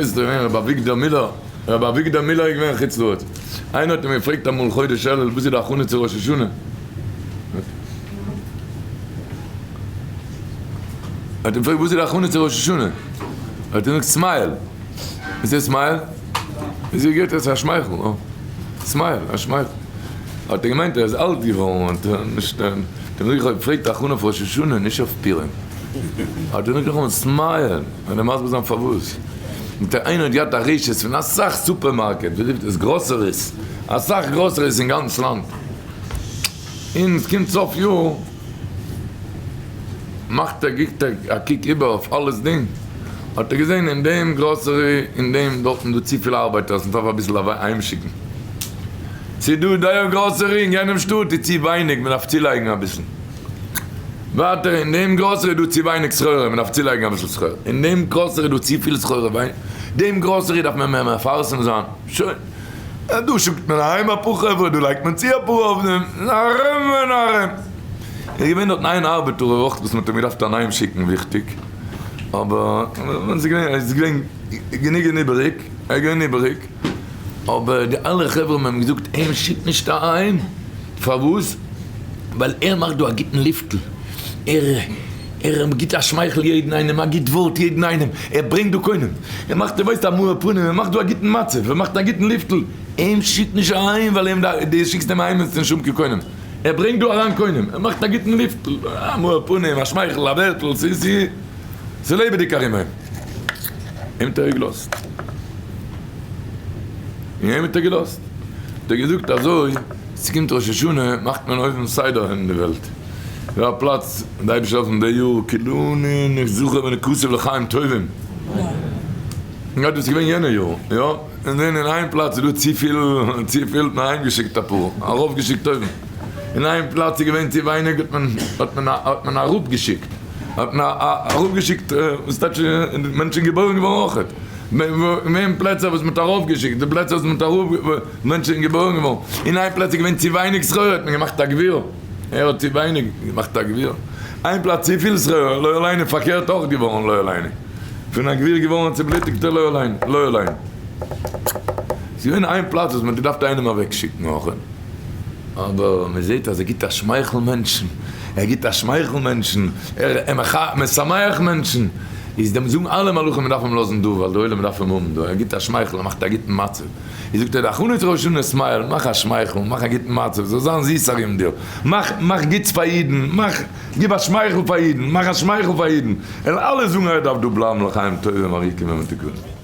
ווייסט דער רבי אביגדור מילער, רבי אביגדור מילער איז געווען אין חוץ לארץ, איינער האט אים געפרעגט אמאל חודש אלול וואס איז די הכנה צו ראש השנה? האט אים געפרעגט וואס איז די הכנה צו ראש השנה? האט ער געזאגט smile, וואס איז smile? וויאזוי געבט עס א שמייכל? אה, smile, א שמייכל. האט ער געמיינט ער איז אלט געווארן האט ער נישט, האט ער געזאגט איך האב געפרעגט די הכנה אויף ראש השנה נישט אויף פורים. האט ער געזאגט נאכאמאל smile, וועט ער מסביר זיין פארוואס. זאגט ער איינער האט געהאט א רשת פון אסאך סופערמארקעט, ווי רופט עס groceries, אסאך groceries אין גאנץ לאנד. און עס קומט סוף יאר מאכט ער גיבט ער א קוק איבער אויף אלעס דינג האט ער געזען אין דעם גראסערי אין דעם דארטן דא צופיל ארבייטערס מען דארף אביסל אהיימשיקן ס'איז דא דער גראסערי אין יענעם שטאט איז צו ווייניג מען דארף צולייגן אביסל ווייטער אין דעם גראסערי איז דא צו ווייניג סחורה מען דארף צולייגן אביסל סחורה אין דעם גראסערי איז דא צופיל סחורה דעם גראסערי דארף מען מער מפרסם זיין שוין. דא שיקט מען אהיים אפאר חברה, דא לייגט מען צו אפאר עובדים, ארום און ארום. איז געווען דארטן איין ארבעטער אויך וואס מען האט אים געדארפט אהיים שיקן וויכטיג, אבער עס איז געווען גענוג און איבעריג, ער איז געווען איבעריג, אבער די אלע חברה האבן אים געזאגט אים שיק נישט אהיים, פארוואס? ווייל ער מאכט דא א גוטן לופטל, ער ער גיט א שמייכל יעדן איינעם, א גוט ווארט יעדן איינעם, ער ברענגט דא קונים, ער מאכט דו ווייסט א מאור פנים, ער מאכט דא א גוטן מצב, ער מאכט א גוטן לופטל, אים שיק נישט אהיים ווייל אים דו שיקסט אים אהיים וועסטו נישט האבן קיין קונים, ער ברענגט דא אריין קונים, ער מאכט א גוטן לופטל, א מאור פנים, א שמייכל, א ווערטל, ס'איז ס'איז לעבעדיג ארום אים. אים האט ער געלאזט. אים האט ער געלאזט. האט ער געזאגט אזוי, ס'קומט ראש השנה מאכט מען אויבן סדר אין די וועלט. דא א פלאץ, די אייבישטער העלפן די יאר כולנו נזכה ונכתב לחיים טובים. יא דאס איז געווען יענע יאר, יא, און זעהן אין איין פלאץ איז דא צופיל, צופיל האט מען אהיים געשיקט אפאר, ארויף געשיקט אויבן, אין איין פלאץ איז געווען צו ווייניג האט מען, האט מען, האט מען אראפ געשיקט, האט מען אראפ געשיקט, וואס טייטש מענטשען געבוירן געווארן אויכעט, מער פלעצער וואס מען האט ארויף געשיקט, די פלעצער וואס מען האט אראפ, מענטשען געבוירן געווארן, אין איין פלאץ איז געווען צו ווייניג סחורה האט מען געמאכט א גביר. ער האט צו ווייניג געמאכט א גביר, איין פלאץ צופיל סחורה, לא עלינו, פארקערט אויך געווארן לא עלינו, פון א גביר געווארן א צובלוטיגטער לא עלינו, לא עלינו. ס'איז געווען איין פלאץ וואס מ'האט געדארפט איינעם אוועק שיקן אויך, אבער מ'זעט אז ער גיבט א שמייכל מענטשן, ער גיבט א שמייכל מענטשן, ער משמח מענטשן, איז דעם זאגן אלע מלאכים מ'דארף אים לאזן דא ווייל די עולם דארף אים האבן דא, ער גיבט א שמייכל, ער מאכט א גוטן מצב. איז זאגט ער הכנות ראש השנה smile, מאך א שמייכל, מאך א גוטן מצב, זאל זיין זיס ארום דיר, מאך מאך גוטס פאר אידן, מאך, גיב א שמייכל פאר אידן, מאך א שמייכל פאר אידן, און אלע זאגן ער דארף דא בלייבן לחיים טובים ארוכים ומתוקנים.